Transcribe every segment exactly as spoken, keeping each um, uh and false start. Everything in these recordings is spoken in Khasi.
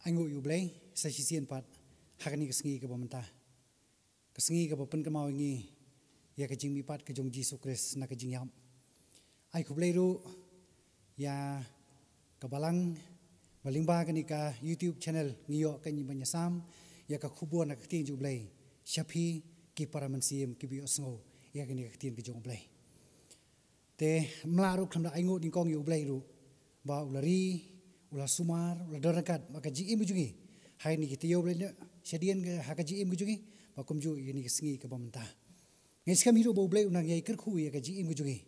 Ainguh ïa U Blei sa shisien pat ha kane ka sngi kaba mynta, ka sngi kaba pynkynmaw ïa ngi ïa ka jingmihpat ka jong Jisu Khrist na ka jingïap. Ai khublei ruh ïa ka balang ba lyngba kane ka YouTube channel ngi ïoh ka ngi ban ïasam ïa ka khubor na ka ktien jong U Blei sha phi ki para mynsiem kiba ïohsngew ïa kane ka ktien ka jong U Blei. Te mla ruh khlem da ainguh nyngkong ïa U Blei ruh ba u la ri, u la sumar, u la don ryngkat bad ka jingim ka jong ngi ha kine ki taïew ba la ïaid shadien ha ka jingim ka jong ngi, ba kumjuh ïa kane ka sngi kaba mynta. Ngi skhem hi ruh ba U Blei u nang ïai kyrkhu ïa ka jingim ka jong ngi.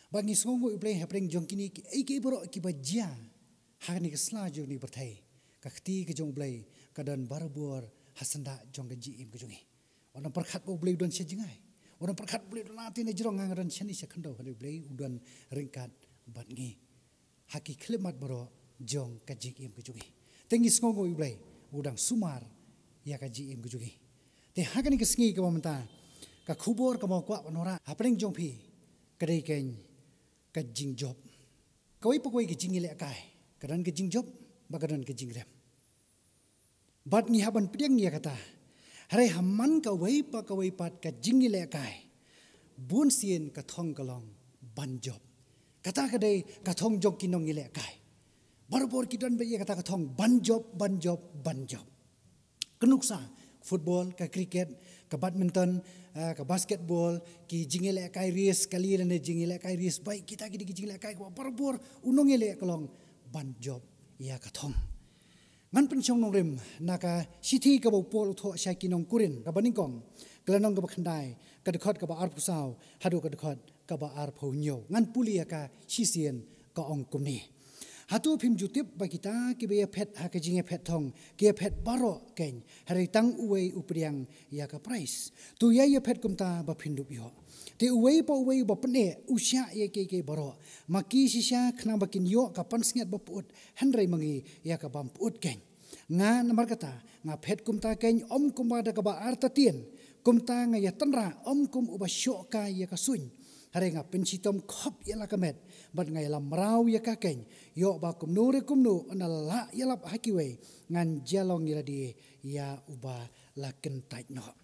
Ba ngi sngewnguh ïa U Blei hapdeng jong kine kiei kiei baroh kiba jia ha kane ka sla jong kane ka pyrthei. Ka kti ka jong U Blei ka don barabor ha syndah jong ka jingim ka jong ngi. Wat nang pyrkhat ba U Blei u don sha jngai. Wat nang pyrkhat ba U Blei u don na tine jrong, nga nga don shane sha khyndew, hynrei U Blei u don ryngkat bad ngi ha ki khyllipmat baroh jong ka jingim ka jong ngi. Te ngi sngewnguh ïa U Blei u dang sumar ïa ka jingim ka jong ngi. Te ha kane ka sngi kaba mynta, ka khubor kaba nga kwah ban wanrah hapdeng jong phi ka dei keiñ ka jingjop. Kawei pa kawei ka jingïalehkai ka don ka jingjop bad ka don ka jingrem. Bad ngi hap ban pdiang ïa kata. Hynrei ha man kawei pa kawei pat ka jingïalehkai, bun sien ka thong ka long ban jop. Kata ka dei ka thong jong ki nongïalehkai. Barabor ki don beit ïa kata ka thong ban jop, ban jop, ban jop. Ka nuksa, football, ka cricket, ka badminton, ah, ka basketball, ki jingïalehkai race kali lane jingïalehkai race bike, kita ki dei ki jingïalehkai kaba barabor u nongïaleh ka long ban jop ïa ka thong. Ngan pynshong nongrim na ka shithi kaba u Paul u thoh sha ki nong Korinth kaba nyngkong, ka lynnong kaba khyndai, ka dkhot kaba arphew saw haduh ka dkhot kaba arphew hynñiew. Ngan pule ïa ka shisien, ka ong kumne: Hato phim ju tip ba kita kiba ïaphet ha ka jingïaphet thong ki ïaphet baroh keiñ, hynrei tang uwei u pdiang ïa ka prais? To ïai ïaphet kumta ba phin dup ïoh. Te uwei pa uwei uba pyneh u shah ïa kiei kiei baroh. Ma ki shisha khnang ba kin ïoh ka pansngiat ba pyut, hynrei ma ngi ïa ka bym pyut keiñ. Nga namar kata nga phet kumta keiñ, ym kumba da kaba artatien. Kumta nga ïatynrah ym kum uba shoh kai ïa ka suiñ. Hynrei nga pynshitom khop ïa la ka met bad nga ïalam mraw ïa ka keiñ, ïoh ba kumno re kumno ynda la lah ïalap ha kiwei, ngan jia long ïa lade ïa uba la kyntait noh.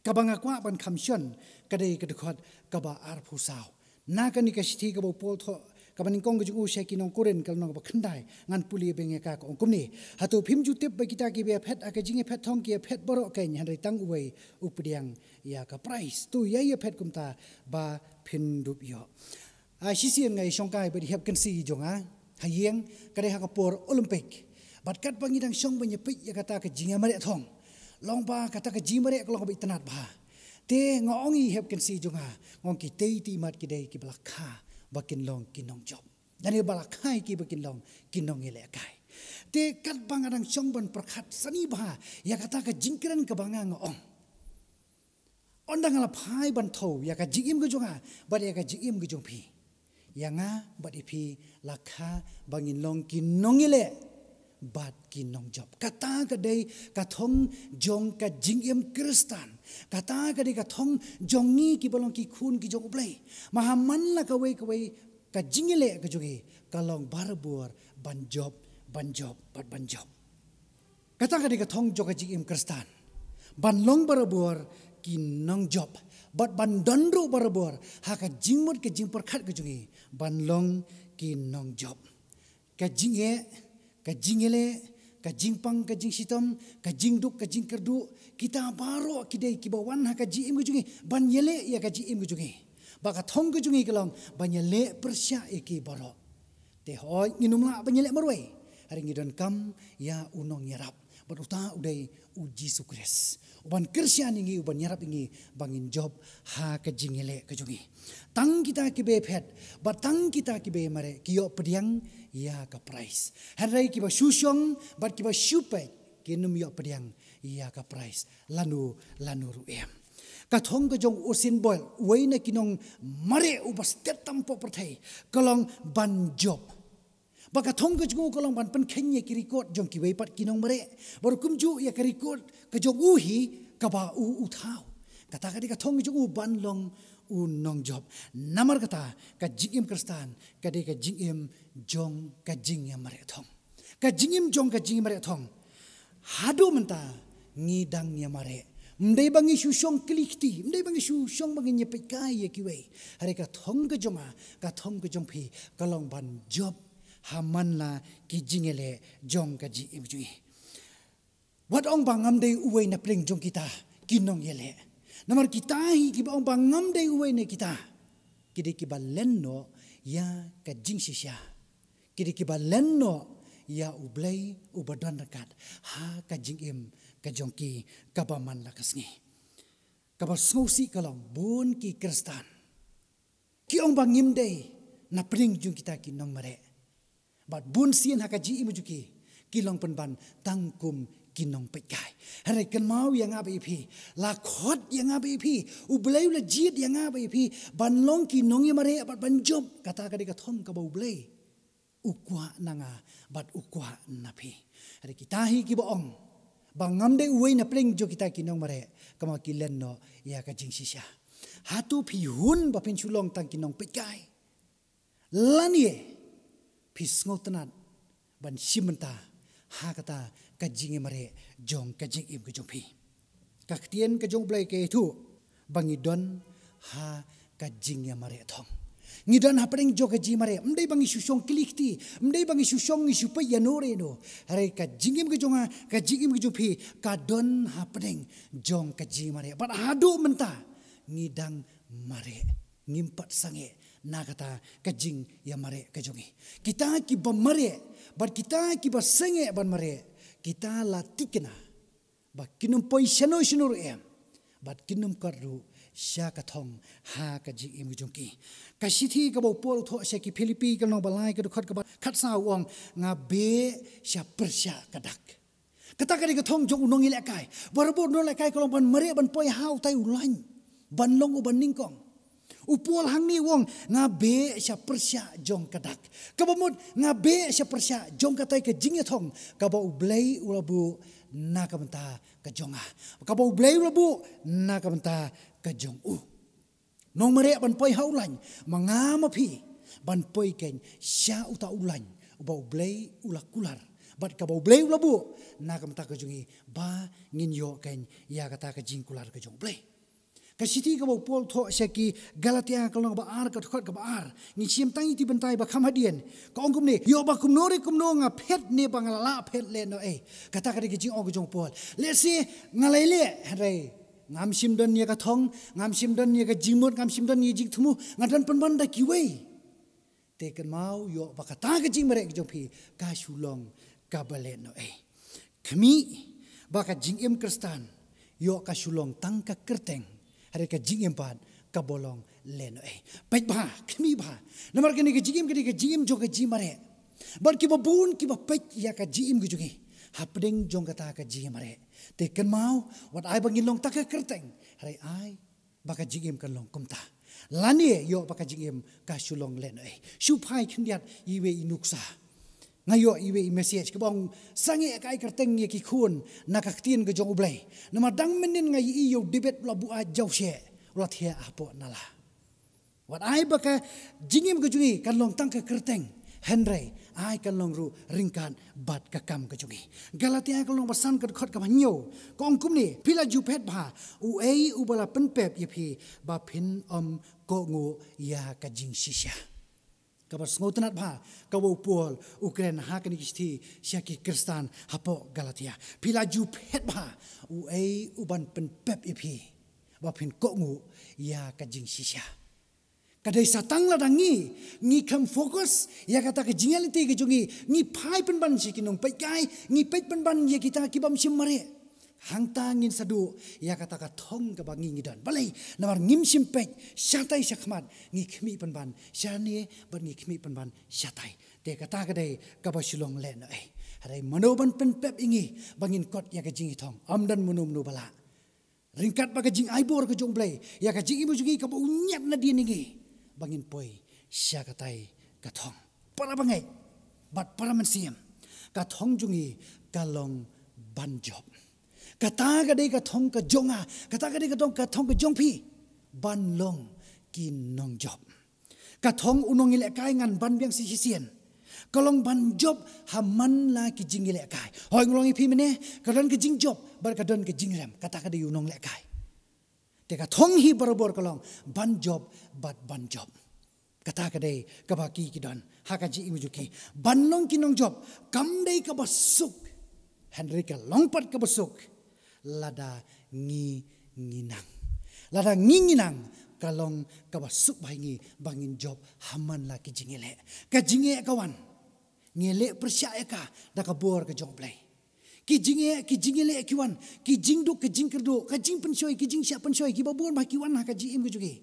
Kaba nga kwah ban kham shon ka dei ka dkhot kaba arphew saw na kane ka shithi kaba u Paul u thoh kaba nyngkong ka jong u sha ki nong Korinth, ka lynnong kaba khyndai. Ngan pule biang ïa ka, ka ong kumne: Hato phim ju tip ba kita kiba ïaphet ha ka jingïaphet thong ki ïaphet baroh keiñ, hynrei tang uwei u pdiang ïa ka prais? To ïai ïaphet kumta ba phin dup ïoh. Ah, shisien nga ïashong kai bad i hep kynsi jong nga ha ïing, ka dei ha ka por Olympic. Bad katba ngi dang shong ban ïapeit ïa kata ka jingïamareh thong, long ba kata ka jingïamareh ka long kaba itynnad bha. Te nga ong ïa i hep kynsi jong nga, nga ong kitei tei mat ki dei kiba la kha ba kin long ki nongjop, lane ba la kha ïa ki ba kin long ki nongïalehkai. Te katba nga dang shong ban pyrkhat sani bha ïa kata ka jingkren kaba nga nga ong, ynda nga la phai ban thew ïa ka jingim ka jong nga bad ïa ka jingim ka jong phi, ïa nga bad ïa phi la kha ba ngin long ki nongïaleh bad ki nongjop. Kata ka dei ka thong jong ka jingim Khristan. Kata ka dei ka thong jong ngi kiba long ki khun ki jong U Blei. Ma ha man la kawei kawei ka jingïaleh ka jong ngi ka long barabor ban jop, ban jop bad ban jop. Kata ka dei ka thong jong ka jingim Khristan, ban long barabor ki nongjop bad ban don ruh barabor ha ka jingmut ka jingpyrkhat ka jong ngi ban long ki nongjop. Ka jingeh, ka jingïaleh, ka jingpang, ka jingshitom, ka jingduk, ka jingkyrduh, kita baroh ki dei kiba wan ha ka jingim ka jong ngi ban ïaleh ïa ka jingim ka jong ngi. Ba ka thong ka jong ngi ka long ban ïaleh pyrshah ïa ki baroh. Te hooid, ngin ym lah ban ïaleh marwei, hynrei ngi donkam ïa u nongïarap, bad uta u dei u Jisu Khrist, uban kyrshan ïa ngi, uban ïarap ïa ngi ba ngin jop ha ka jingïaleh ka jong ngi. Tang kita kiba ïaphet bad tang kita kiba ïamareh ki ïoh pdiang ïa ka prais, hynrei kiba shu shong bad kiba shu peit kin ym ïoh pdiang ïa ka prais lano lano ruh em. Ka thong ka jong u Usain Bolt, uwei na ki nongmareh uba stet tam hapoh pyrthei, ka long ban jop. Ba ka thong ka jong u ka long ban pynkheiñ ïa ki record jong kiwei pat ki nongmareh, bad kumjuh ïa ka record ka jong u hi kaba u u thaw. Kata ka dei ka thong ka jong u ban long u nongjop. Namar kata ka jingim Khristan ka dei ka jingim jong ka jingïamareh thong. Ka jingim jong ka jingïamareh thong Haduh mynta ngi dang ïa mareh. Ym dei ba ngi shu shong kli kti, ym dei ba ngi shu shong ba ngin ïa peit kai ïa kiwei. Hynrei ka thong ka jong nga, ka thong ka jong phi, ka long ban jop ha man la ki jingïaleh jong ka jingim jong ngi. Wat ong ba ngam dei uwei na pdeng jong kita ki nongïaleh. Namar kita hi kiba ong ba ngam dei uwei na kita, ki dei kiba len noh ïa ka jingshisha. Ki dei kiba len noh ïa U Blei uba don ryngkat ha ka jingim ka jong ki kaba man la ka sngi. Kaba sngewsih ka long bun ki Khristan ki ong ba ngim dei na pdeng jong kita ki nongmareh. Bad bun sien ha ka jingim jong ki, ki long pynban tang kum ki nongpeitkai. Hynrei kynmaw ïa nga bad ïa phi, la khot ïa nga bad ïa phi U Blei, u la jied ïa nga bad ïa phi ban long ki nongïamareh bad ban jop. Kata ka dei ka thong kaba U Blei u kwah na nga bad u kwah na phi. Hynrei kita hi kiba ong ba ngam dei uwei na pdeng jong kita ki nongmareh, kumno ki len noh ïa ka jingshisha. Hato phi hun ba phin shu long tang ki nongpeitkai? Lane phi sngewtynnat ban shim bynta ha kata ka jingïamareh jong ka jingim ka jong phi? Ka ktien ka jong U Blei ka ïathuh ba ngi don ha ka jingïamareh thong. Ngi don ha pdeng jong ka jingïamareh, ym dei ba ngi shu shong kli kti, ym dei ba ngi shu shong ngi shu peit ïano re ïano. Hynrei ka jingim ka jong nga, ka jingim ka jong phi, ka don ha pdeng jong ka jingïamareh. Bad haduh mynta ngi dang mareh, ngim pat sangeh na kata ka jingïamareh ka jong ngi. Kita kiba mareh bad kita kiba sangeh ban mareh, kita la thikna ba kin ym poi shano shano ruh em, bad kin ym kat ruh sha ka thong ha ka jingim ka jong ki. Ka shithi kaba u Paul u thoh sha ki Philippi ka lynnong ba lai ka dkhot kaba khatsaw u ong, nga beh sha pyrshah ka dak. Kata ka dei ka thong jong u nongïalehkai. Barabor u nongïalehkai ka long ban mareh ban poi ha utai u lain, ban long uba nyngkong. U Paul hangne u ong, nga beh sha pyrshah jong ka dak. Kaba mut nga beh sha pyrshah jong katai ka jingïathong kaba U Blei u la buh na ka bynta ka jong nga, kaba U Blei u la buh na ka bynta ka jong u. Nongmareh ban poi ha u lain, ma nga ma phi ban poi kein sha uta u lain uba U Blei u la kular bad kaba U Blei u la buh na ka bynta ka jong ngi, ba ngin ïoh kein ïa kata ka jingkular ka jong U Blei. Ka shithi kaba u Paul u thoh sha ki Galatia ka lynnong ba ar ka dkhot kaba ar, ngin shim tang ïa ki bynta ba kham hadien. Ka ong kumne, ïoh ba kumno re kumno nga phet ne ba nga la lah phet lehnohei. Kata ka dei ka jingong ka jong u Paul. Lehse nga la ïaleh, hynrei ngam shym don ïa ka thong, ngam shym don ïa ka jingmut, ngam shym don ïa ka jingthmu, nga don pynban da kiwei. Te kynmaw, ïoh ba kata ka jingmareh ka jong phi ka shu long kaba lehnohei. Khmih ba ka jingim Khristan ïoh ka shu long tang ka kyrteng, hynrei ka jingim pat kaba long lehnohei. Peit bha, khmih bha. Namar kane ka jingim ka dei ka jingim jong ka jingmareh. Bad kiba bun kiba peit ïa ka jingim ka jong ngi ha pdeng jong kata ka jingmareh. Te kynmaw, wat ai ba ngin long tang ka kyrteng, hynrei ai ba ka jingim kan long kumta. Lane ïoh ba ka jingim ka shu long lehnohei. Shu phai khyndiat iwei i nuksa. Nga ïoh iwei i message kaba ong, sangeh ka ai kyrteng ïa ki khun na ka ktien ka jong U Blei. Namar dang mynnin nga ïohi ïa u David u la buaid jawsheh, u la thiah hapoh nala. Wat ai ba ka jingim ka jong ngi kan long tang ka kyrteng, hynrei ai kan long ruh ryngkat bad ka kam ka jong ngi. Galatia ka lynnong ba san ka dkhot kaba hynñiew ka ong kumne, phi la ju phet bha uei uba la pynpep ïa phi ba phin ym kohnguh ïa ka jingshisha. Kaba sngewtynnat bha kaba u Paul u kren ha kane ka shithi sha ki Khristan hapoh Galatia. Phi la ju phet bha uei uban pynpep ïa phi ba phin kohnguh ïa ka jingshisha. Ka dei sa tang lada ngi, ngi khlem focus ïa kata ka jingïaleh ka jong ngi, ngi phai pynban sha ki nongpeitkai, ngi peit pynban ïa kita ki bym shym mareh. Hangta ngin sa duh ïa kata ka thong kaba ngi ngi don. Balei? Namar ngim shym peit shatai shakhmat, ngi khmih pynban shane bad ngi khmih pynban shatai. Te kata ka dei kaba shu long lehnohei. Hynrei mano ban pynpep ïa ngi ba ngin kot ïa ka jingïathong? Ym don mano mano ba lah. Ryngkat bad ka jingaibor ka jong U Blei ïa ka jingim jong ngi kaba u ñiad nadien ïa ngi ba ngin poi sha katai ka thong. Para bangeit bad para mynsiem, ka thong jong ngi ka long ban jop. Kata ka dei ka thong ka jong nga, kata ka dei ka thong, ka thong ka jong phi, ban long ki nongjop. Ka thong u nongïalehkai ngan ban biang sa shisien. Ka long ban jop ha man la ki jingïalehkai. Hooid, nga ong ïa phi mynne, ka don ka jingjop bad ka don ka jingrem. Kata ka dei u nonglehkai. Te ka thong hi barabor ka long ban jop bad ban jop. Kata ka dei kaba ki ki don ha ka jingim jong ki. Ban long ki nongjop kam dei kaba suk, hynrei ka long pat kaba suk lada ngi ngi nang. Lada ngi ngi nang, ka long kaba suk bha ïa ngi ba ngin jop ha man la ki jingïaleh. Ka jingeh ka wan, ngi leh pyrshah ïa ka da ka bor ka jong U Blei. Ki jingeh, ki jingïaleh ki wan, ki jingduk, ki jingkyrduh, ka jingpynshoi, ki jingshah pynshoi, kiba bun bha ki wan ha ka jingim ka jong ngi.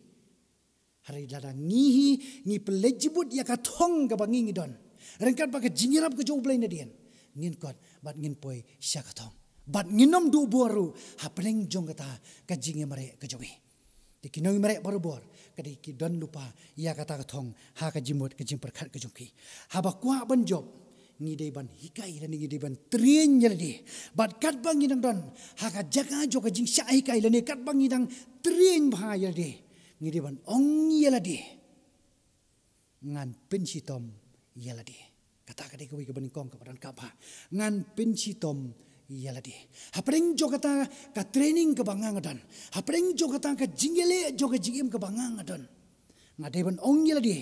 Hynrei lada ngi hi ngi pynleit jingmut ïa ka thong kaba ngi ngi don, ryngkat bad ka jingïarap ka jong U Blei nadien, ngin kot bad ngin poi sha ka thong bad ngin ym duh bor ruh hapdeng jong kata ka jingïamareh ka jong ngi. Te ki nongïamareh barabor ka dei ki don lypa ïa kata ka thong ha ka jingmut ka jingpyrkhat ka jong ki. Haba kwah ban jop, ngi dei ban hikai lane ngi dei ban train ïa lade. Bad katba ngi dang don ha ka jaka jong ka jingshah hikai lane katba ngi dang train bha ïa lade, ngi dei ban ong ïa lade, ngan pynshitom ïa lade. Kata ka dei kawei kaba nyngkong kaba donkam bha. Ngan pynshitom ïa lade. Hapdeng jong kata ka training kaba nga nga don, hapdeng jong kata ka jingïaleh jong ka jingim kaba nga nga don, nga dei ban ong ïa lade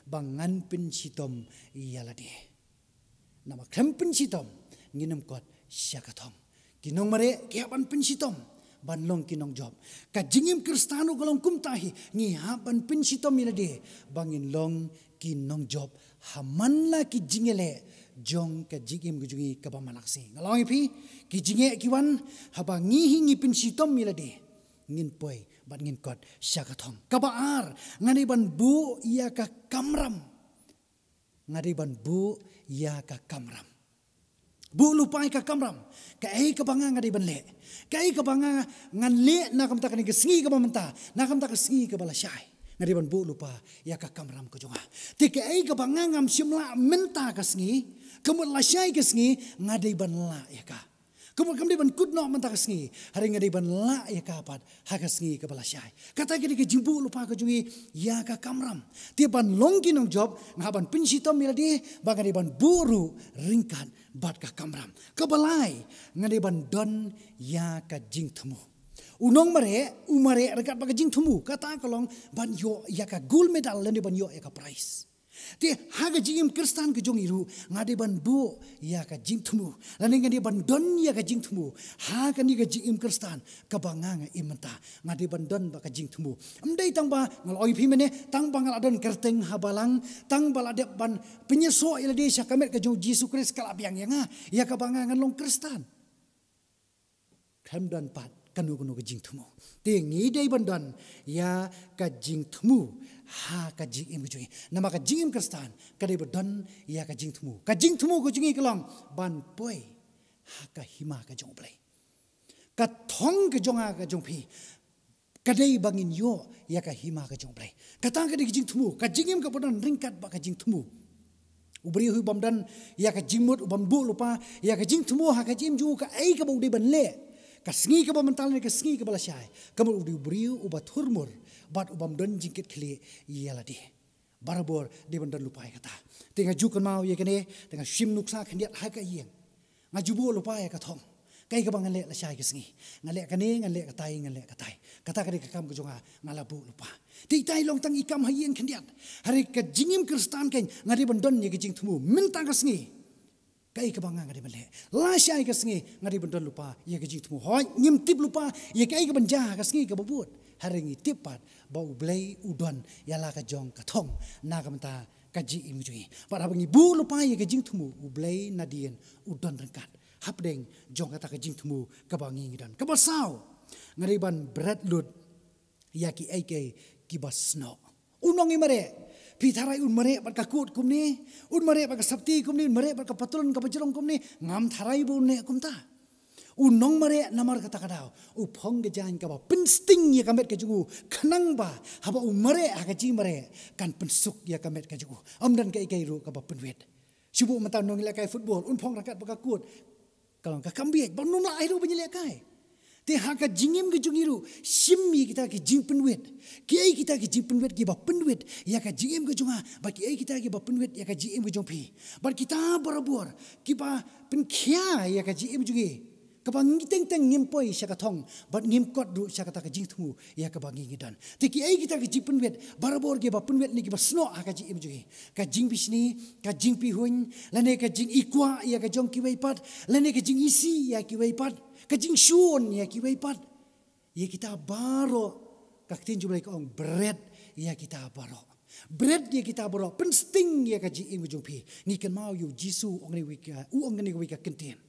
ba ngan pynshitom ïa lade. Namar khlem pynshitom ngin ym kot sha ka thong. Ki nongmareh ki hap ban pynshitom ban long ki nongjop. Ka jingim Khristan ruh ka long kumta hi, ngi hap ban pynshitom ïa lade ba ngin long ki nongjop ha man la ki jingïaleh jong ka jingim ka jong ngi kaba man la ka sngi. Nga la ong ïa phi, ki jingeh ki wan, haba ngi hi ngi pynshitom ïa lade, ngin poi bad ngin kot sha ka thong. Kaba ar, nga dei ban buh ïa ka kamram. Nga dei ban buh ïa ka kamram. Buh lypa ïa ka kamram. Kaei kaba nga nga dei ban leh, kaei kaba nga ngan leh na ka bynta kane ka sngi kaba mynta, na ka bynta ka sngi kaba lashai. Nga dei ban buh lypa ïa ka kamram ka jong nga. Te kaei kaba nga ngam shym lah mynta ka sngi, ka mut lashai ka sngi nga dei ban lah ïa ka. Ka mut kam dei ban kut noh mynta ka sngi, hynrei nga dei ban lah ïa ka pat ha ka sngi kaba lashai. Kata ka dei ka jingbuh lypa ka jong ngi ïa ka kamram. Te ban long ki nongjop, nga hap ban pynshitom ïa lade ba nga dei ban buh ruh ryngkat bad ka kamram. Kaba lai, nga dei ban don ïa ka jingthmu. U nongmareh u mareh ryngkat bad ka jingthmu. Kata ka long ban ïoh ïa ka gold medal lane ban ïoh ïa ka prize. Te ha ka jingim Khristan ka jong ngi ruh, nga dei ban buh ïa ka jingthmu lane nga dei ban don ïa ka jingthmu. Ha kane ka jingim Khristan kaba nga nga im mynta, nga dei ban don bad ka jingthmu. Ym dei tang ba nga la ong ïa phi mynne, tang ba nga la don kyrteng ha balang, tang ba la dep ban pynïasoh ïa lade sha ka met ka jong U Jisu Khrist ka la biang ïa nga, ïa kaba nga ngan long Khristan. Khlem don pat kano kano ka jingthmu. Te ngi dei ban don ïa ka jingthmu ha ka jingim ka jong ngi. Namar ka jingim Khristan ka dei ban don ïa ka jingthmu. Ka jingthmu ka jong ngi ka long ban poi ha ka hima ka jong U Blei. Ka thong ka jong nga ka jong phi ka dei ba ngin ïoh ïa ka hima ka jong U Blei. Kata ka dei ka jingthmu, ka jingim kaba don ryngkat bad ka jingthmu. U briew hi u bym don ïa ka jingmut, u bym buh lypa ïa ka jingthmu ha ka jingim jong u kaei kaba u dei ban leh ka sngi kaba mynta lane ka sngi kaba lashai. Ka mut u dei u briew uba thurmur bad u bym don jingkitkhlieh ïa lade. Barabor dei ban don lypa ïa kata. Te nga ju kynmaw ïa kane, te nga shim nuksa khyndiat ha ka ïing. Nga ju buh lypa ïa ka thong. Kaei kaba ngan leh lashai ka sngi, ngan leh kane, ngan leh katai, ngan leh katai. Kata ka dei ka kam ka jong nga, nga la buh lypa. Te itai long tang i kam ha ïing khyndiat. Hynrei ka jingim Khristan kein nga dei ban don ïa ka jingthmu mynta ka sngi. Kaei kaba nga nga dei ban leh lashai ka sngi, nga dei ban don lypa ïa ka jingthmu. Hooid, ngim tip lypa ïa kaei kaban jia ha ka sngi kaba bud, hynrei ngi tip pat ba U Blei u don ïa la ka jong ka thong na ka bynta ka jingim jong ngi. Bad haba ngi buh lypa ïa ka jingthmu, U Blei nadien u don ryngkat hapdeng jong kata ka jingthmu kaba ngi ngi don. Kaba saw, nga dei ban bret lut ïa kiei kiei kiba snoh. U nongïamareh, phi tharai un mareh bad ka kot kumne, un mareh bad ka sopti kumne, un mareh bad ka patlun kaba jrong kumne. Ngam tharai ba un leh kumta. U nongmareh namar kata ka daw u phong ka jaiñ kaba pynsting ïa ka met ka jong u, khnang ba haba u mareh ha ka jingmareh kan pynsuk ïa ka met ka jong u. Ym don kaei kaei ruh kaba pynwit. Shu buh mynta u nongïalehkai football un phong ryngkat bad ka kot, ka long ka kam bieit ba un ym lah hi ruh ban ïalehkai. Te ha ka jingim ka jong ngi ruh, shim ïa kita ki jingpynwit. Kiei kita ki jingpynwit kiba pynwit ïa ka jingim ka jong nga, bad kiei kita kiba pynwit ïa ka jingim ka jong phi. Bad kita barabor kiba pynkhia ïa ka jingim jong ngi, kaba ngi teng teng ngim poi sha ka thong, bad ngim kot ruh sha kata ka jingthmu ïa kaba ngi ngi don. Te kiei kita ki jingpynwit barabor kiba pynwit ne kiba snoh ha ka jingim jong ngi? Ka jingbishni, ka jingpihuiñ, lane ka jingikwah ïa ka jong kiwei pat, lane ka jingisih ïa kiwei pat, ka jingshun ïa kiwei pat. Ïa kita baroh, ka ktien jong U Blei ka ong, bret ïa kita baroh. Bret ïa kita baroh, pynsting ïa ka jingim jong phi. Ngi kynmaw ïa U Jisu, ong kane ka wei ka, u ong kane ka wei ka kyntien.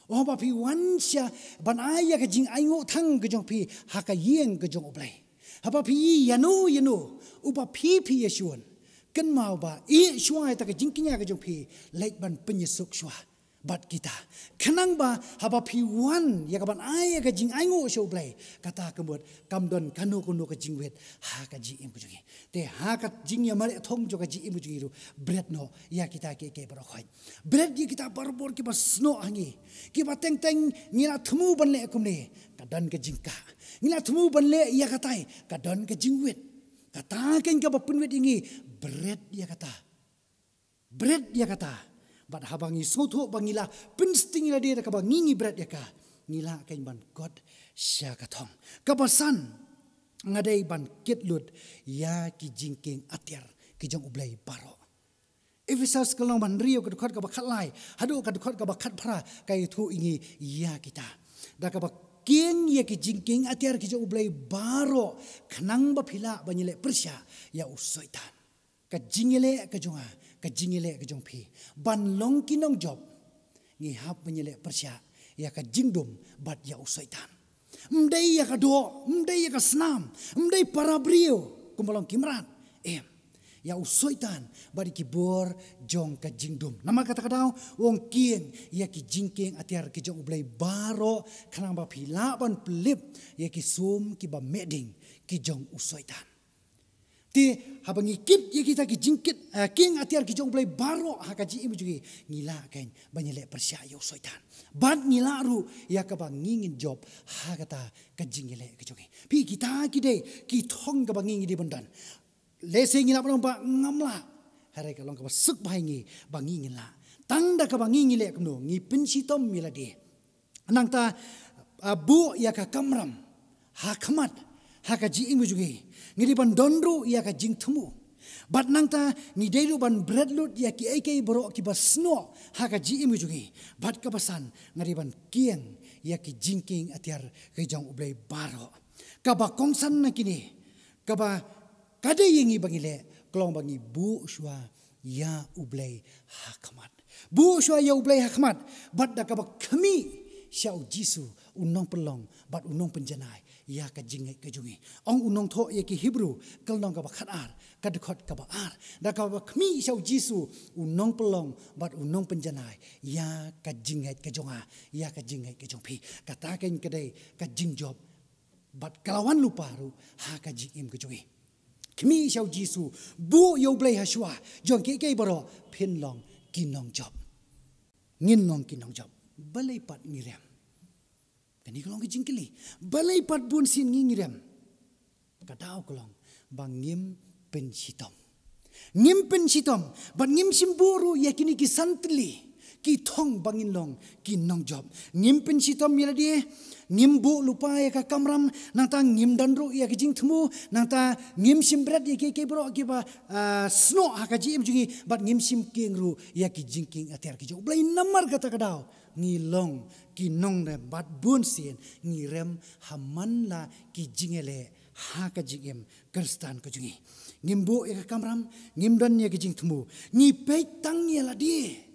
O, haba phi wan sha ban ai ïa ka jingainguh thang ka jong phi ha ka ïing ka jong U Blei, haba phi ïano ïano, uba phi phi ïashun, kynmaw ba ïeh shuwa ïa ta ka jingkñia ka jong phi, leit ban pynïasuk shuwa bad kita. Khnang ba haba phi wan ïa ka ban ai ïa ka jingainguh sha U Blei, kata ka mut kam don kano kano ka jingwit ha ka jingim ka jong ngi. Te ha ka jingïamareh thong jong ka jingim ka jong ngi ruh, bret noh ïa kita kiei kiei baroh khoit. Bret ïa kita barabor kiba snoh ha ngi, kiba teng teng ngi la thmu ban leh kumne, ka don ka jingkah. Ngi la thmu ban leh ïa katai, ka don ka jingwit. Kata keiñ kaba pynwit ïa ngi, bret ïa kata. Bret ïa kata. Bad haba ngi sngewthuh ba ngi la pynsting ïa lade da kaba ngi ngi bret ïa ka, ngi lah keiñ ban kot sha ka thong. Kaba san, nga dei ban kit lut ïa ki jingkieng atiar ki jong U Blei baroh. Ephesos ka lynnong ba hynriew, ka dkhot kaba khatlai haduh ka dkhot kaba khatphra, ka ïathuh ïa ngi ïa kita. Da kaba kieng ïa ki jingkieng atiar ki jong U Blei baroh, khnang ba phi lah ban ïaleh pyrshah ïa u Soitan. Ka jingïaleh ka jong nga, ka jingïaleh ka jong phi, ban long ki nongjop, ngi hap ban ïaleh pyrshah ïa ka jingdum bad ïa u Soitan. Ym dei ïa ka doh, ym dei ïa ka snam, ym dei para briew kumba long ki mrad. Em, ïa u Soitan bad ïa ki bor jong ka jingdum. Namar kata ka daw u ong kieng ïa ki jingkieng atiar ki jong U Blei baroh, khnang ba phi lah ban pynlip ïa ki sum kiba meh ding ki jong u Soitan. Te haba ngi kit ïa kita ki jingkit, eh, kieng atiar ki jong U Blei baroh ha ka jingim jong ngi, ngi lah keiñ ban ïaleh pyrshah ïa u Soitan. Bad ngi lah ruh ïa kaba ngi ngin jop ha kata ka jingïaleh ka jong ngi. Phi, kita ki dei ki thong kaba ngi ngi dei ban don. Lehse ngi lah ban ong ba ngam lah. Hynrei ka long kaba suk bha ïa ngi ba ngi ngin lah. Tang da kaba ngi ngi leh kumno, ngi pynshitom ïa lade. Nangta, ah, buh ïa ka kamram ha khmat ha ka jingim jong ngi. Ngi dei ban don ruh ïa ka jingthmu. Bad nangta ngi dei ruh ban bret lut ïa kiei kiei baroh kiba snoh ha ka jingim jong ngi. Bad kaba san, nga dei ban kieng ïa ki jingkieng atiar ki jong U Blei baroh. Kaba kongsan na kine, kaba ka dei ïa ngi ba ngi leh, ka long ba ngi buh shuwa ïa U Blei ha khmat. Buh shuwa ïa U Blei ha khmat, bad da kaba khmih sha U Jisu, u nongpynlong bad u nongpynjanai ïa ka jingngeit ka jong ngi. Ong u nongthoh ïa ki Hebru, ka lynnong kaba khatar, ka dkhot kaba ar. Da kaba khmih sha U Jisu, u nongpynlong bad u nongpynjanai ïa ka jingngeit ka jong nga, ïa ka jingngeit ka jong phi. Kata keiñ ka dei ka jingjop bad ka la wan lypa ruh ha ka jingim ka jong ngi. Khmih sha U Jisu, buh ïa U Blei ha shuwa jong kiei kiei baroh, phin long ki nongjop. Ngin long ki nongjop. Balei pat ngi rem? Kane ka long ka jingkylli. Balei pat bun sien ngi ngi rem? Ka daw ka long ba ngim pynshitom. Ngim pynshitom, bad ngim shym buh ruh ïa kine ki san tylli ki thong ba ngin long ki nongjop. Ngim pynshitom ïa lade, ngim buh lypa ïa ka kamram, nangta ngim don ruh ïa ki jingthmu, nangta ngim shim bret ïa kiei kiei baroh kiba, ah, snoh ha ka jingim jong ngi, bad ngim shim kieng ruh ïa ki jingkieng atiar ki jong U Blei. Namar kata ka daw ngi long ki nongrem, bad bun sien ngi rem ha man la ki jingïaleh ha ka jingim Khristan ka jong ngi. Ngim buh ïa ka kamram, ngim don ïa ka jingthmu. Ngi peit tang ïa lade.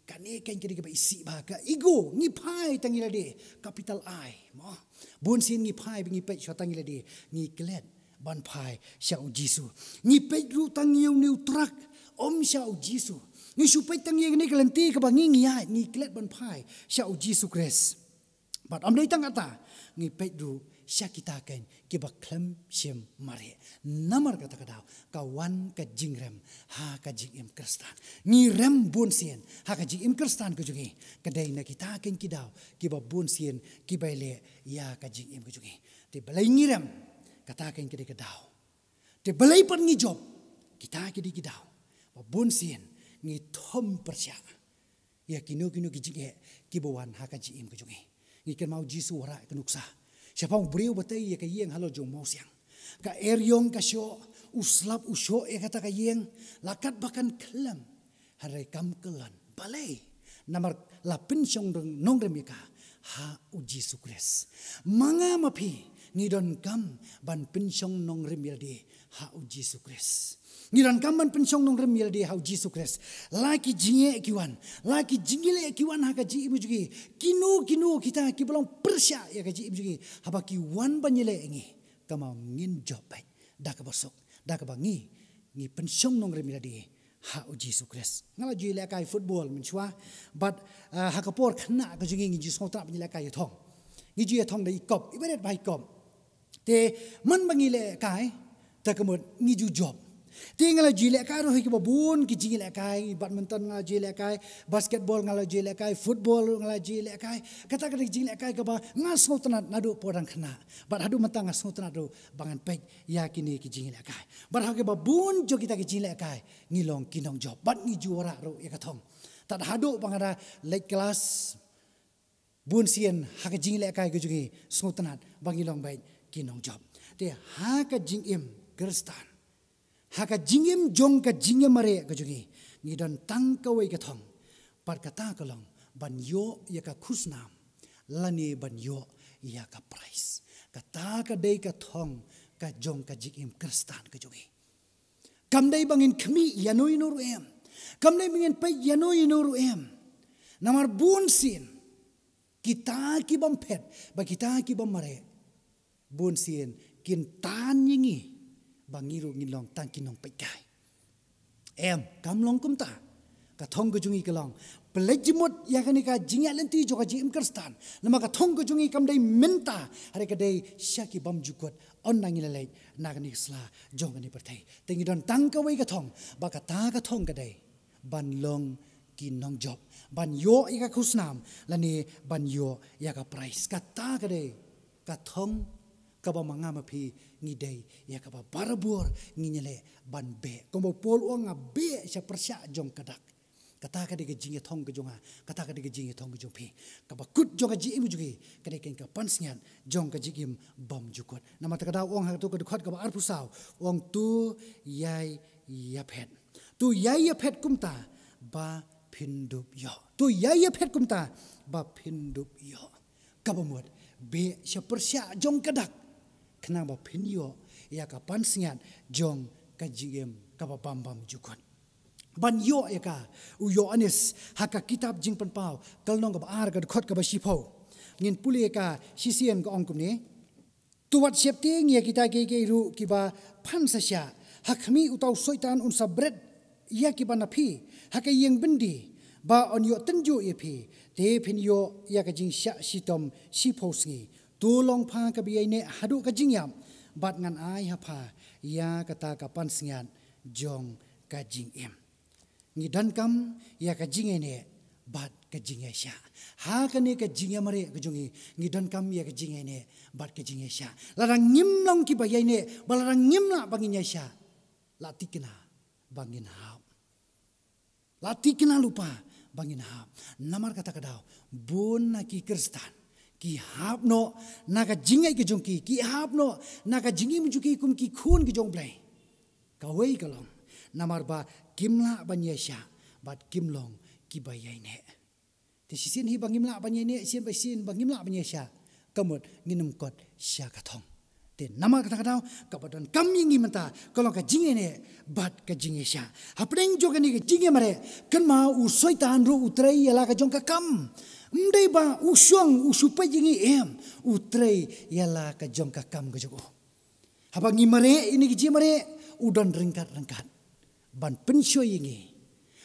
Kane keiñ ka dei kaba isih bha, ka ego, ngi phai tang ïa lade. Capital I, mo. Bun sien ngi phai ba ngi peit shuwa tang ïa lade. Ngi klet ban phai sha U Jisu. Ngi peit ruh tang ïa une u truck, ym sha U Jisu. Ngi shu peit tang ïa kane ka lynti kaba ngi ngi ïaid, ngi klet ban phai sha U Jisu Khrist. Bad ym dei tang kata, ngi peit ruh sha kita kein kiba khlem shym mareh. Namar kata ka daw ka wan ka jingrem ha ka jingim Khristan. Ngi rem bun sien ha ka jingim Khristan ka jong ngi. Ka dei na kita kein ki daw kiba bun sien kiba ïaleh ïa ka jingim ka jong ngi. Te balei ngi rem? Kata kein ka dei ka daw. Te balei pat ngi jop? Kita ki dei ki daw ba bun sien ngi thom pyrshah ïa kino kino ki jingeh kiba wan ha ka jingim ka jong ngi. Ngi kynmaw Jisu u wanrah ka nuksa shaphang u briew ba tei ïa ka ïing halor jong u mawsiang. Ka eriong ka shoh, u slap u shoh ïa kata ka ïing, la katba kan khlem, hynrei kam kyllon. Balei? Namar la pynshong nongrim ïa ka ha u Jisu Khrist. Ma nga ma phi ngi donkam ban pynshong nongrim ïalade ha u Jisu Khrist. Ngi donkam ban pynshong nongrim ïalade ha u Jisu Khrist. La ki jingeh ki wan, la ki jingeh ki wan ha ka jingim jong ngi, kino kino kita kiba long pyrshah ïa ka jingim jong ngi, haba ki wan ban ïaleh ïa ngi, kynmaw ngin jop beit da kaba suk, da kaba ngi, ngi pynshong nongrim ïalade ha u Jisu Khrist. Nga la ju ïalehkai football mynshuwa, bad, ah, ha ka por khynnah ka jong ngi ngi ju sngewtynnat ban ïalehkai ïa thong. Ngi ju ïa thong da i kop, i barit ba i kop. Te man ba ngi lehkai, te ka mut ngi ju jop. Te nga la ju ïalehkai ruh ïa kiba bun ki jingïalehkai, badminton nga la ju ïalehkai, basketball nga la ju ïalehkai, football nga la ju ïalehkai. Kata ka dei ka jingïalehkai kaba nga sngewtynnat naduh por dang khynnah. Bad haduh mynta nga sngewtynnat ruh ba ngan peit ïa kine ki jingïalehkai. Bad ha kiba bun jong kita ki jingïalehkai ngi long ki nongjop. Bad ngi ju wanrah ruh ïa ka thong. Tad haduh ba nga da leit klas, bun sien ha ka jingïalehkai ka jong ngi sngewtynnat ba ngi long beit ki nongjop. Te ha ka jingim Khristan, ha ka jingim jong ka jingïamareh ka jong ngi, ngi don tang kawei ka thong. Bad kata ka long ban ïoh ïa ka khusnam lane ban ïoh ïa ka prize. Kata ka dei ka thong ka jong ka jingim Khristan ka jong ngi. Kam dei ba ngin khmih ïano ïano ruh em. Kam dei ba ngin peit ïano ïano ruh em. Namar bun sien kita ki bym phet bad kita ki bym mareh, bun sien kin tan ïa ngi ba ngi ruh ngin long tang ki nongpeitkai. Em, kam long kumta. Ka thong ka jong ngi ka long, pynleit jingmut ïa kane ka jingïaid lynti jong ka jingim Khristan. Namar ka thong ka jong ngi kam dei mynta, hynrei ka dei sha ki bymjukut, ynda ngi la leit na kane ka sla jong kane ka pyrthei. Te ngi don tang kawei ka thong, bad kata ka thong ka dei ban long ki nongjop, ban ïoh ïa ka khusnam lane ban ïoh ïa ka prize. Kata ka dei ka thong kaba ma nga ma phi ngi dei ïa kaba barabor ngin ïaleh ban beh. Kumba u Paul u ong, nga beh sha pyrshah jong ka dak. Kata ka dei ka jingïathong ka jong nga, kata ka dei ka jingïathong ka jong phi. Kaba kut jong ka jingim jong ngi ka dei ka pansngiat jong ka jingim bymjukut. Namar kata ka daw u ong ha kato ka dkhot kaba arphew saw, u ong, to ïai ïaphet. To ïai ïaphet kumta ba phin dup ïoh. To ïai ïaphet kumta ba phin dup ïoh. Kaba mut, beh sha pyrshah jong ka dak, khnang ba phin ïoh ïa ka pansngiat jong ka jingim kaba bym bymjukut. Ban ïoh ïa ka, u Ïoannis ha ka kitab Jingpynpaw, ka lynnong kaba ar, ka dkhot kaba shiphew, ngin pule ïa ka shisien, ka ong kumne: To wat sheptieng ïa kita kiei kiei ruh kiba phan sa shah. Ha khmih, uta u Soitan un sa bret ïa ki ban na phi ha ka ïing byndi, ba yn ïoh tynjuh ïa phi, te phin ïoh ïa ka jingshah shitom shiphew sngi. To long pha kaba ïaineh haduh ka jingïap, bad ngan ai ha pha ïa kata ka pansngiat jong ka jingim. Ngi donkam ïa ka jingïaineh bad ka jingïaishah. Ha kane ka jingïamareh ka jong ngi, ngi donkam ïa ka jingïaineh bad ka jingïaishah. Lada ngim long kiba ïaineh, bad lada ngim lah ba ngin ïaishah, la thikna ba ngin hap. La thikna lypa ba ngin hap. Namar kata ka daw, bun na ki Khristan ki hap noh na ka jingngeit ka jong ki, ki hap noh na ka jingim jong ki kum ki khun ki jong U Blei. Kawei ka long, namar ba kim lah ban ïaishah bad kim long kiba ïaineh. Te shisien hi ba ngim lah ban ïaineh, shisien ba, shisien ba ngim lah ban ïaishah, ka mut ngin ym kot sha ka thong. Te namar kata ka daw, kaba donkam ïa ngi mynta ka long ka jingïaineh bad ka jingïaishah. Hapdeng jong kane ka jingïamareh, kynmaw, u Soitan ruh u trei ïa la ka jong ka kam. Ym dei ba u shong u shu peit ïa ngi, em, u trei ïa la ka jong ka kam ka jong u. Haba ngi mareh ïa kine ki jingmareh, u don ryngkat ryngkat ban pynshoi ïa ngi,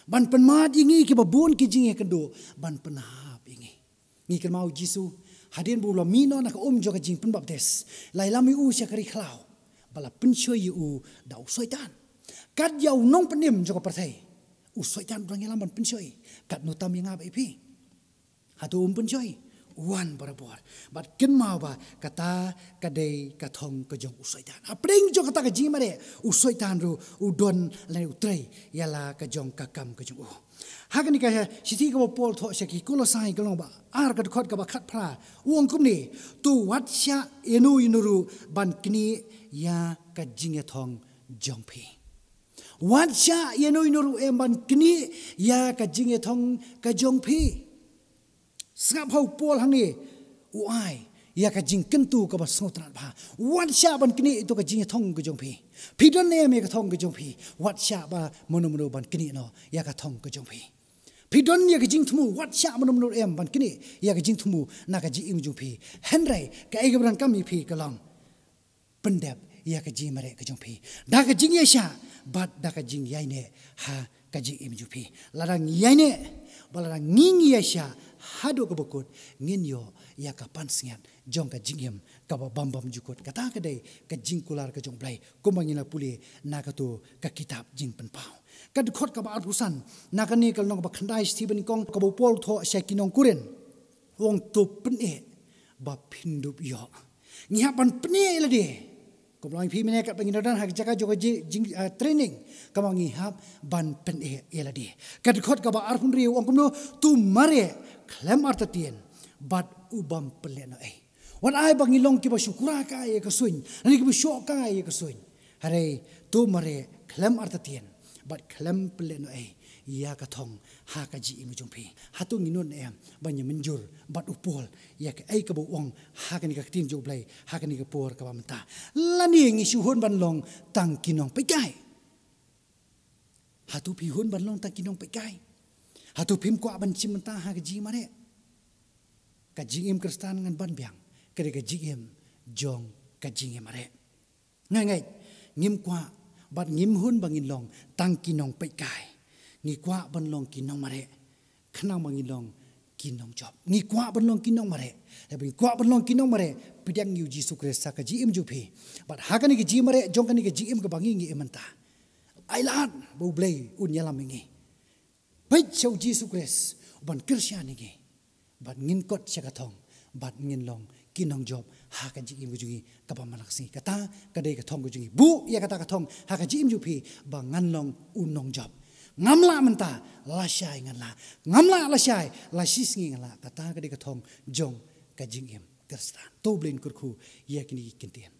ban pynmad ïa ngi kiba bun ki jingïakynduh, ban pynhap ïa ngi. Ngi kynmaw u Jisu Hadien ba u la mih noh na ka um jong ka jingpynbaptis, la ïalam ïa u sha ka ri khlaw, ba la pynshoi ïa u da u Soitan. Kat ïa u nongpynim jong ka pyrthei, u Soitan u dang ïalam ban pynshoi. Katno tam ïa nga bad ïa phi? Hato um pynshoi? Wan barabor. Bad kynmaw ba kata ka dei ka thong ka jong u Soitan. Hapdeng jong kata ka jingmareh, u Soitan ruh u don lane u trei ïa la ka jong ka kam ka jong u. Ha kane ka shithi kaba u Paul thoh sha ki Kolosai ka lynnong ba ar, ka dkhot kaba khatphra, u ong kumne: To wat shah ïano ïano ruh ban knieh ïa ka jingïathong jong phi. Wat shah ïano ïano ruh em ban knieh ïa ka jingïathong ka jong phi. Sngap ha u Paul hangne u ai ïa ka jingkyntu kaba sngewtynnat bha. Wat shah ban knieh ïa ka jingïathong ka jong phi. Phi don ne em ïa ka thong ka jong phi? Wat shah ba mano mano ban knieh noh ïa ka thong ka jong phi. Phi don ïa ka jingthmu? Wat shah mano mano em ban knieh ïa ka jingthmu na ka jingim jong phi. Hynrei kaei kaba donkam ïa phi ka long pyndep ïa ka jingmareh ka jong phi da ka jingïaishah bad da ka jingïaineh ha ka jingim jong phi. Lada ngi ïaineh bad lada ngi ïaishah haduh kaba kut, ngin ïoh ïa ka pansngiat jong ka jingim kaba bym bymjukut. Kata ka dei ka jingkular ka jong U Blei kumba ngi la pule na kato ka kitab Jingpynpaw. Ka dkhot kaba arphew san na kane ka lynnong kaba khyndai shithi banyngkong kaba u Paul thoh sha ki nong Korinth, u ong: To pyneh ba phin dup ïoh. Ngi hap ban pyneh ïa lade. Kumba long ïa phi mynne, katba ngi don ha ka jaka jong ka jing, jing, ah, training, kumba ngi hap ban pyneh ïa lade. Ka dkhot kaba arphew hynriew u ong kumno: To mareh khlem artatien bad u bym pynlehnohei. Wat ai ba ngi long kiba shu kura kai ïa ka suiñ, lane kiba shoh kai ïa ka suiñ. Hynrei to mareh khlem artatien bad khlem pynlehnohei ïa ka thong ha ka jingim jong phi. Hato ngi nud ne em ban ïa mynjur bad u Paul ïa kaei kaba u ong ha kane ka ktien jong U Blei ha kane ka por kaba mynta? Lane ngi shu hun ban long tang ki nongpeitkai? Hato phi hun ban long tang ki nongpeitkai? Hato phim kwah ban shim bynta ha ka jingmareh? Ka jingim Khristan ngan ban biang ka dei ka jingim jong ka jingïamareh. Nga ngeit ngim kwah bad ngim hun ba ngin long tang ki nongpeitkai. Ngi kwah ban long ki nongmareh khnang ba ngin long ki nongjop. Ngi kwah ban long ki nongmareh. Lada ngi kwah ban long ki nongmareh, pdiang ïa U Jisu Khrist ha ka jingim jong phi. Bad ha kane ka jingmareh jong kane ka jingim kaba ngi ngi im mynta, ai lad ba U Blei un ïalam ïa ngi. Peit sha U Jisu Khrist ban kyrshan ïa ngi bad ngin kot sha ka thong bad ngin long ki nongjop ha ka jingim ka jong ngi kaba man la ka sngi. Kata ka dei ka thong ka jong ngi. Buh ïa kata ka thong ha ka jingim jong phi ba ngan long u nongjop. Ngam lah mynta, lashai ngan lah. Ngam lah lashai, la shisngi ngan lah. Kata ka dei ka thong jong ka jingim Khristan. To U Blei un kyrkhu ïa kine ki kyntien.